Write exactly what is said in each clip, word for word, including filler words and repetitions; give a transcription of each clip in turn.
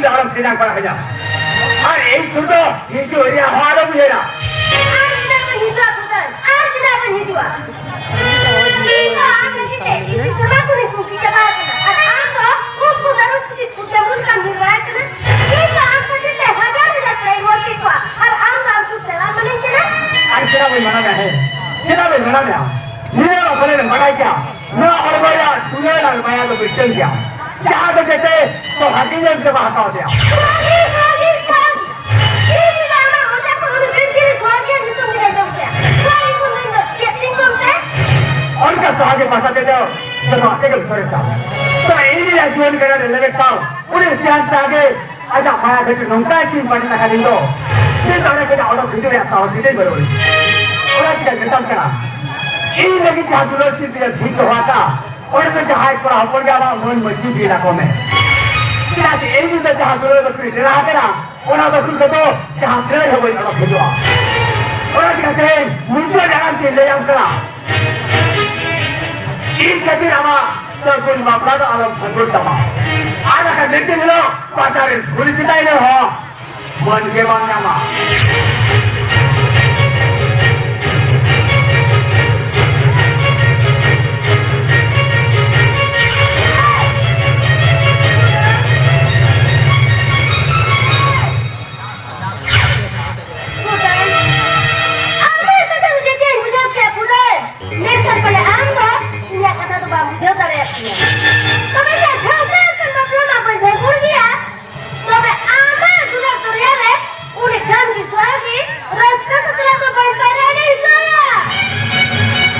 ᱟᱞᱚᱢ ᱥᱮᱬᱟ ᱠᱚᱲᱟ ᱠᱟᱱᱟ᱾ ᱟᱨ ᱮᱭ ᱥᱩᱨ ᱫᱚ ᱦᱤᱡᱩᱜ ᱨᱮᱭᱟᱜ ᱦᱚᱸ ᱟᱞᱚᱢ ᱩᱭᱦᱟᱹᱨᱟ᱾ ᱟᱨ ᱪᱮᱫᱟᱜ ᱵᱚᱱ ᱦᱤᱡᱩᱜᱼᱟ ᱠᱩᱫᱟᱹᱭ? ᱟᱨ ᱪᱮᱫᱟᱜ ᱵᱚᱱ ᱦᱤᱡᱩᱜᱼᱟ? ᱤᱧ ᱫᱚ ᱟᱢ ᱞᱟᱹᱜᱤᱫ ᱛᱮ ᱤᱧ ᱫᱚ ᱥᱮᱨᱢᱟ ᱠᱷᱚᱱᱤᱧ ᱠᱩᱥᱤ ᱪᱟᱵᱟ ᱟᱠᱟᱱᱟ᱾ ᱟᱨ ᱟᱢ ᱫᱚ ᱩᱱᱠᱩ ᱜᱟᱹᱨᱩ ᱪᱩᱯᱤ ᱯᱷᱩᱴᱟᱹ ᱵᱩᱨᱩ ᱠᱟᱹᱢᱤ ᱵᱟᱲᱟᱭ ᱠᱟᱱᱟ᱾ ᱤᱧ ᱫᱚ ᱟᱢ ᱠᱷᱟᱹᱛᱤᱨ ᱛᱮ ᱦᱟᱡᱟᱨ ᱦᱟᱡᱟᱨ ᱴᱟᱭᱤᱢ ᱦᱚᱲ ᱠᱮᱠᱚᱣᱟ᱾ ᱟᱨ ᱟᱢ ᱫᱚ ᱟᱢ ᱥᱩᱨ ᱪᱟᱞᱟᱣ ᱢᱟᱱᱟᱧ ᱠᱟᱱᱟ᱾ ᱟᱨ ᱪᱮᱫᱟᱜ ᱵᱟᱹᱧ ᱢᱟᱱᱟ ᱢᱮᱭᱟ? ᱦᱮᱸ, ᱪᱮᱫᱟᱜ ᱵᱟᱹᱧ ᱢᱟᱱᱟ ᱢᱮᱭᱟ? ᱱᱤᱭᱟᱹ ᱵᱟᱯᱞᱟ ᱨᱮ ᱵᱟᱰᱟᱭ ᱜᱮᱭᱟ, ᱱᱚᱣᱟ ᱦᱚᱲᱢᱚ ᱨᱮᱭᱟᱜ ᱫᱩᱞᱟᱹᱲ ᱟᱨ ᱢᱟᱭᱟ ᱫᱚ ᱢᱤᱫᱴᱟᱝ ᱜᱮᱭᱟ, ᱡᱟᱦᱟᱸ ᱫᱚ ᱡᱮᱛᱮ ᱥᱚᱦᱟᱜᱤᱱ ᱨᱮᱱ ᱜᱮᱠᱚ ᱦᱟᱛᱟᱣ ᱛᱟᱭᱟ᱾ ᱥᱚᱦᱟᱜᱤᱱ, ᱥᱚᱦᱟᱜᱤᱱ, ᱥᱚᱦᱟᱜᱤᱱ᱾ ᱤᱧ ᱡᱩᱫᱤ ᱟᱢᱟᱜ ᱢᱚᱪᱟ ᱠᱷᱚᱱ ᱩᱱᱟᱹᱜ ᱵᱤᱱᱛᱤ ᱨᱮ ᱥᱚᱦᱟᱜᱤᱱ ᱧᱩᱛᱩᱢ ᱜᱮ ᱟᱸᱡᱚᱢ ᱠᱮᱭᱟ, ᱥᱚᱦᱟᱜᱤᱱ ᱠᱷᱚᱱ ᱫᱚ ᱤᱧ ᱫᱚ ᱪᱮᱫ ᱛᱤᱧ ᱠᱚᱢ ᱛᱮ? ᱚᱱᱠᱟ ᱥᱚᱦᱟᱜᱤᱱ ᱵᱷᱟᱥᱟ ᱛᱮᱫᱚ ᱡᱚᱛᱚᱣᱟᱜ ᱛᱮᱜᱮᱢ ᱥᱚᱨᱮᱥᱟ᱾ ᱛᱚ ᱤᱧ ᱨᱮᱭᱟᱜ ᱡᱩᱣᱟᱹᱱ ᱵᱮᱲᱟ ᱨᱮ ᱞᱮᱵᱮᱫ ᱥᱟᱶ ᱩᱱᱤ ᱥᱤᱭᱟᱱ ᱥᱟᱦᱟᱜᱮ ᱟᱡᱟᱜ ᱢᱟᱭᱟ ᱜᱷᱟᱹᱴᱤ ᱱᱚᱝᱠᱟᱭ ᱥᱤᱧ ᱯᱟᱹᱴᱤ ᱞᱮᱠᱷᱟᱱ ᱤᱧ ᱫᱚ ᱪᱮᱫ ᱫᱟᱲᱮ ᱠᱷᱚᱱᱟᱜ ᱚᱰᱚᱠ ᱦᱤᱡᱩᱜ ᱨᱮᱭᱟᱜ ᱥᱟᱦᱚᱥ ᱛᱤᱧ ᱵᱟᱹᱱᱩᱜ ᱟᱹᱱᱤᱡ᱾ ᱚᱱᱟ ᱪᱤᱠᱟᱹ ᱢᱮᱛᱟᱢ ᱠᱟᱱᱟ, ᱤᱧ ᱞᱟᱹᱜᱤᱫ ᱡᱟᱦᱟᱸ ᱫᱩᱞᱟᱹᱲ ᱥᱤᱨᱯᱤᱧ ᱮ ᱡᱷᱤᱡ ᱫᱚᱦᱚ ᱟᱠᱟᱫ, ᱚᱸᱰᱮ ᱫᱚ ᱡᱟᱦᱟᱸᱭ ᱠᱚᱲᱟ ᱦᱚᱯᱚᱱ ᱜᱮ ᱟᱢᱟᱜ ᱢᱟᱹᱱ ᱢᱟᱹᱪᱤ ᱵᱤᱞ ᱟᱠᱚ ᱢᱮ᱾ ᱪᱮᱫᱟᱜ ᱡᱮ ᱤᱧ ᱫᱚ ᱡᱟᱦᱟᱸ ᱫᱩᱞᱟᱹᱲ ᱫᱚ ᱠᱩᱲᱤ ᱰᱮᱨᱟ ᱟᱠᱟᱱᱟ, ᱚᱱᱟ ᱫᱚ ᱠᱩᱲᱤ ᱫᱚ ᱡᱟᱦᱟᱸ ᱫᱩᱞᱟᱹᱲ ᱦᱚᱸ ᱵᱟᱹᱧ ᱚᱰᱚᱠ ᱦᱚᱪᱚᱜᱼᱟ᱾ ᱚᱱᱟ ᱪᱤᱠᱟᱹ ᱛᱮᱦᱮᱧ ᱢᱩᱪᱟᱹᱫ ᱟᱲᱟᱝ ᱛᱮᱧ ᱞᱟᱹᱭᱟᱢ ᱠᱟᱱᱟ, ᱤᱧ ᱠᱷᱟᱹᱛᱤᱨ ᱟᱢᱟᱜ ᱥᱟᱹᱜᱩᱱ ᱵᱟᱯᱞᱟ ᱫᱚ ᱟᱞᱚᱢ ᱵᱷᱟᱹᱜᱩᱱ ᱛᱟᱢᱟ᱾ ᱟᱨ ᱵᱟᱠᱷᱟᱱ ᱢᱤᱫ ᱫᱤᱱ ᱦᱤᱞᱳᱜ ᱯᱟᱛᱟ ᱨᱮ ᱫᱷᱩᱲᱤ ᱪᱮᱛᱟᱱ ᱨᱮᱦᱚᱸ ᱢᱟᱹᱱ ᱜᱮ ᱵᱟᱢ ᱧᱟᱢᱟ᱾ ᱟᱢ ᱫᱚ ᱡᱚᱛᱚ ᱡᱚᱛᱚᱧ ᱵᱩᱡᱷᱟᱹᱣ ᱠᱮᱫ ᱯᱩᱨᱟᱹ᱾ ᱢᱮᱱᱠᱷᱟᱱ ᱯᱟᱞᱮ ᱟᱢ ᱫᱚ ᱤᱧᱟᱹᱜ ᱠᱟᱛᱷᱟ ᱫᱚ ᱵᱟᱢ ᱵᱩᱡᱷᱟᱹᱣ ᱫᱟᱲᱮᱭᱟᱜ ᱠᱟᱱᱟ᱾ ᱛᱚᱵᱮ ᱤᱧᱟᱹᱜ ᱴᱷᱟᱹᱣᱠᱟᱹ ᱟᱠᱟᱱ ᱵᱟᱯᱞᱟ ᱢᱟ ᱵᱟᱹᱧ ᱵᱷᱟᱹᱜᱩᱨ ᱜᱮᱭᱟ᱾ ᱛᱚᱵᱮ ᱟᱢᱟᱜ ᱫᱩᱞᱟᱹᱲ ᱫᱚᱨᱭᱟ ᱨᱮ ᱩᱱᱤ ᱰᱟᱹᱱ ᱜᱤᱫᱽᱨᱟᱹ ᱜᱮ ᱨᱟᱹᱥᱠᱟᱹ ᱥᱟᱛᱞᱟ ᱫᱚ ᱵᱟᱹᱧ ᱯᱟᱭᱨᱟ ᱦᱚᱪᱚᱭᱟ᱾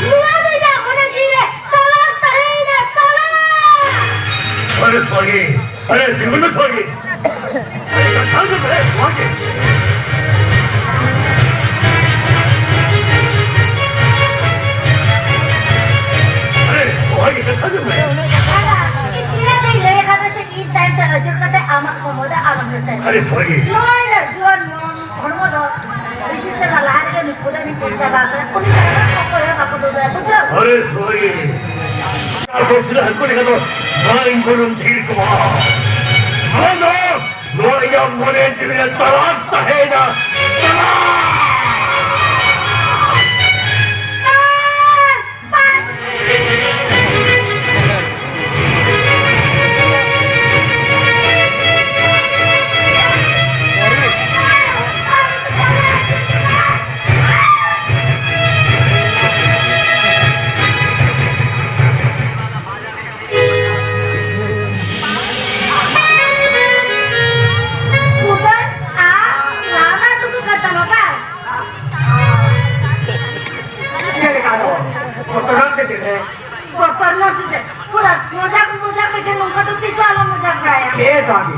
ᱱᱚᱣᱟ ᱫᱚ ᱤᱧᱟᱹᱜ ᱢᱚᱱᱮ ᱡᱤᱣᱤ ᱨᱮ ᱛᱟᱞᱟ ᱛᱟᱦᱮᱸᱭᱮᱱᱟ, ᱛᱟᱞᱟ᱾ ᱟᱨᱮ ᱥᱚᱨᱜᱤ, ᱟᱨᱮ ᱡᱤᱵᱚᱱ ᱥᱚᱨᱜᱤ᱾ ᱟᱨᱮ ᱠᱟᱛᱷᱟ ᱫᱚ ᱵᱮᱥ ᱥᱚᱨᱜᱤ᱾ ᱟᱨᱮ ᱥᱚᱨᱜᱤ, ᱠᱟᱛᱷᱟ ᱫᱚ ᱵᱮᱥ᱾ ᱤᱧ ᱛᱤᱱᱟᱹᱜ ᱫᱚᱧ ᱞᱟᱹᱭ ᱟᱠᱟᱫᱟ ᱡᱮ ᱤᱧ ᱛᱟᱭᱚᱢ ᱛᱮ ᱟᱹᱪᱩᱨ ᱠᱟᱛᱮ ᱟᱢᱟᱜ ᱥᱚᱢᱚᱭ ᱫᱚ ᱟᱞᱚᱢ ᱱᱚᱥᱴᱚᱭᱟ᱾ ᱟᱨᱮ ᱥᱚᱨᱜᱤ᱾ ᱱᱚᱣᱟ ᱨᱮᱱᱟᱜ ᱡᱩᱣᱟᱹᱱ ᱦᱚᱲᱢᱚ ᱫᱚ ᱦᱤᱡᱩᱜ ᱥᱮᱨᱢᱟ ᱞᱟᱦᱟ ᱨᱮᱜᱮ ᱩᱱᱤ ᱠᱷᱩᱫᱟᱹᱱᱤ ᱪᱮᱫ ᱪᱟᱵᱟ ᱟᱠᱟᱱᱟ, ᱩᱱᱤ ᱛᱟᱭᱚᱢ ᱚᱠᱚᱭ ᱦᱚᱸ ᱵᱟᱠᱚ ᱫᱩᱲᱩᱵ ᱫᱟᱲᱮᱭᱟᱜᱼᱟ, ᱵᱩᱡᱷᱟᱹᱣ? ᱟᱨᱮ ᱥᱚᱨᱜᱤ᱾ ᱟᱨ ᱵᱚᱥᱤᱨ ᱦᱟᱹᱠᱩ ᱞᱮᱠᱟ ᱫᱚ ᱵᱟᱝ ᱠᱚ ᱨᱩᱸᱫᱷᱤ ᱠᱚᱣᱟ᱾ ᱱᱚᱣᱟ ᱫᱚ ᱱᱚᱣᱟ ᱤᱧᱟᱹᱜ ᱢᱚᱱᱮ ᱡᱤᱣᱤ ᱨᱮ ᱛᱟᱞᱟᱥ ᱛᱟᱦᱮᱸᱭᱮᱱᱟ᱾ ᱛᱟᱞᱟᱥ! ᱩᱫᱟᱹᱨ ᱟᱨ ᱞᱟᱣᱱᱟ ᱫᱩᱜᱩ ᱠᱟᱛᱟᱢᱟ ᱵᱟᱝ? ᱪᱮᱫ ᱞᱮᱠᱟ ᱫᱚ? ᱵᱚᱛᱚᱨᱚᱜ ᱛᱮ ᱪᱮᱫ ᱨᱮ? ᱵᱚᱛᱚᱨ ᱢᱟ ᱥᱮ ᱪᱮᱫ? ᱯᱩᱨᱟᱹ ᱢᱚᱡᱟᱠ, ᱢᱚᱡᱟᱠ ᱯᱮ ᱴᱷᱮᱱ ᱱᱚᱝᱠᱟ ᱫᱚ ᱛᱤᱥ ᱦᱚᱸ ᱟᱞᱚᱢ ᱢᱚᱡᱟᱠ ᱵᱟᱲᱟᱭᱟ᱾ ᱮ ᱥᱟᱢᱤ,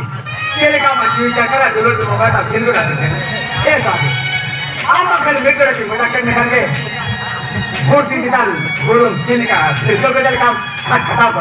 ᱪᱮᱫ ᱞᱮᱠᱟ ᱢᱟ ᱡᱤᱣᱤ ᱪᱟᱠᱨᱟ ᱫᱩᱞᱟᱹᱲ ᱫᱚ ᱵᱚᱸᱜᱟ ᱛᱟᱢ ᱪᱮᱫ ᱞᱮᱠᱟ ᱛᱮ? ᱮ ᱥᱟᱢᱤ, ᱟᱢ ᱢᱟ ᱠᱷᱟᱹᱞᱤ ᱢᱤᱫ ᱵᱮᱲᱟ ᱪᱮᱫ ᱢᱚᱡᱟᱠ ᱠᱮᱫ ᱢᱮᱠᱷᱟᱱ ᱜᱮ ᱢᱩᱨᱛᱤ ᱪᱮᱛᱟᱱ ᱵᱩᱨᱩᱢ ᱪᱮᱫ ᱞᱮᱠᱟ ᱥᱤᱨᱡᱟᱹᱣ ᱠᱮᱫ ᱞᱮᱠᱟᱢ ᱟᱨ ᱠᱷᱟᱴᱟᱣ ᱠᱚᱜ᱾